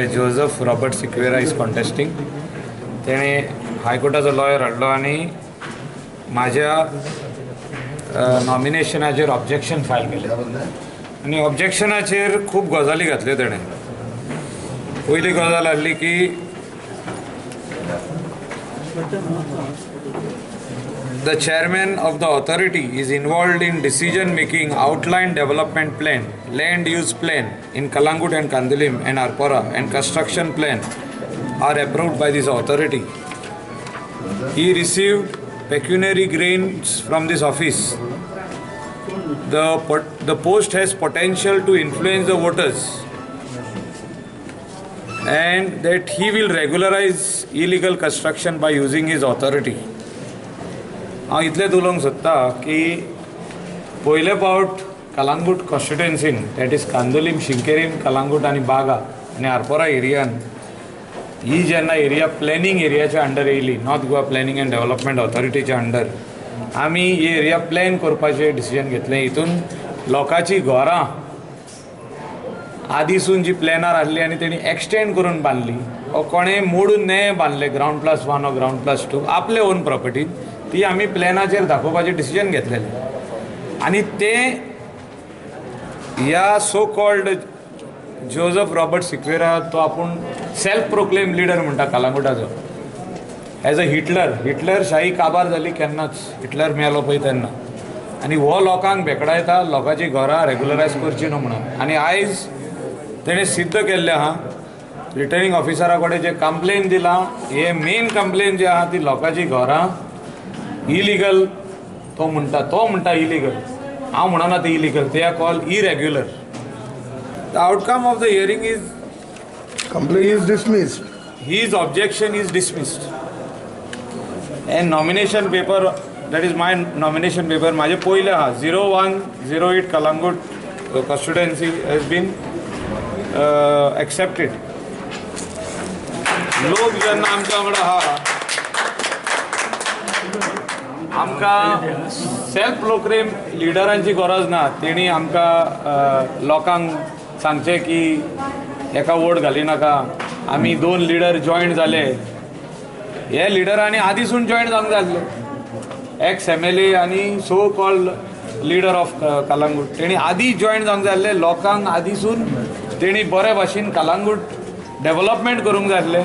Joseph Robert Sequeira is contesting. तेणें हायकोर्टाचो lawyer हाडलो आनी म्हाज्या नॉमिनेशनाचेर ऑब्जेक्शन फायल केलें आनी ऑब्जेक्शनाचेर खूब गजाली घातल्यो तेणें. पयली गजाल आहली की the chairman of the authority is involved in decision making outline development plan, land use plan in Calangute and Candolim and Arpora and construction plan are approved by this authority. He received pecuniary gains from this office. The post has potential to influence the voters and that he will regularize illegal construction by using his authority. हांव इतलेंच उलोवंक सोदता की पयले फावट Calangute कॉन्स्टिट्युएन्सीन, that is Candolim, Sinquerim, Calangute आनी बागा आनी आरपोरा एरियान, ही जेन्ना एरिया प्लॅनिंग एरियाच्या अंडर येयली, north Goa planning and development ऑथॉरिटीच्या अंडर, आमी ही एरिया प्लॅन करपाचें डिसिजन घेतलें. हितून लोकांची घरां आदीसून जी प्लॅनार आहली आनी तेणी एक्सटेंड करून बांदली ओ कोणें मोडून नें बांदले ग्रावंड प्लस वन ओ ग्रावंड प्लस टू आपले ओन प्रॉपर्टीन, ती आमी प्लॅनाचेर दाखोवपाचें डिसिजन घेतलेलें. आनी तें ह्या so called Joseph Robert Sequeira, तो आपूण सेल्फ प्रोक्लेम लिडर म्हणटा कलांगुटाचो, एज अ हिटलर. हिटलर शाही काबार जाली केन्नाच, हिटलर मेलो पळय तेन्ना. आनी हो लोकांक बेकडायता, लोकांची घरां रेगुलरायज करची न्हू म्हणून. आनी आयज तेणें सिद्ध केल्लें आहा, रिटर्निंग ऑफिसरा कडेन जे कंप्लेन दिलां, हे मेन कंप्लेन जी आहा ती लोकांची घरां इलिगल तो म्हणटा, तो म्हणटा इलिगल. हांव म्हणना ती illegal, they are call irregular. The outcome of the hearing is Complaint is dismissed. His objection is dismissed and nomination paper, that is my nomination paper, माझे पयले आहा, 0108 Calangute constituency, has been accepted. लोक जेन्ना आमच्या वांगडा आहा, आमकां self proclaim लिडरांची गरज ना. तेणी आमकां लोकांक सांगचें की एका वोट घालिनाका, आमी दोन लिडर जॉयन जाले. हे लिडरांनी आदीसून जॉयन जावंक जाय आसले. एक्स एमएलए आनी so called leader of Calangute, तेणी आदी जॉयन जावंक जाय आसले. लोकांक आदीसून तेणी बरे भाशेन कलांगूट डेवलपमेंट करूंक जाय आसलें.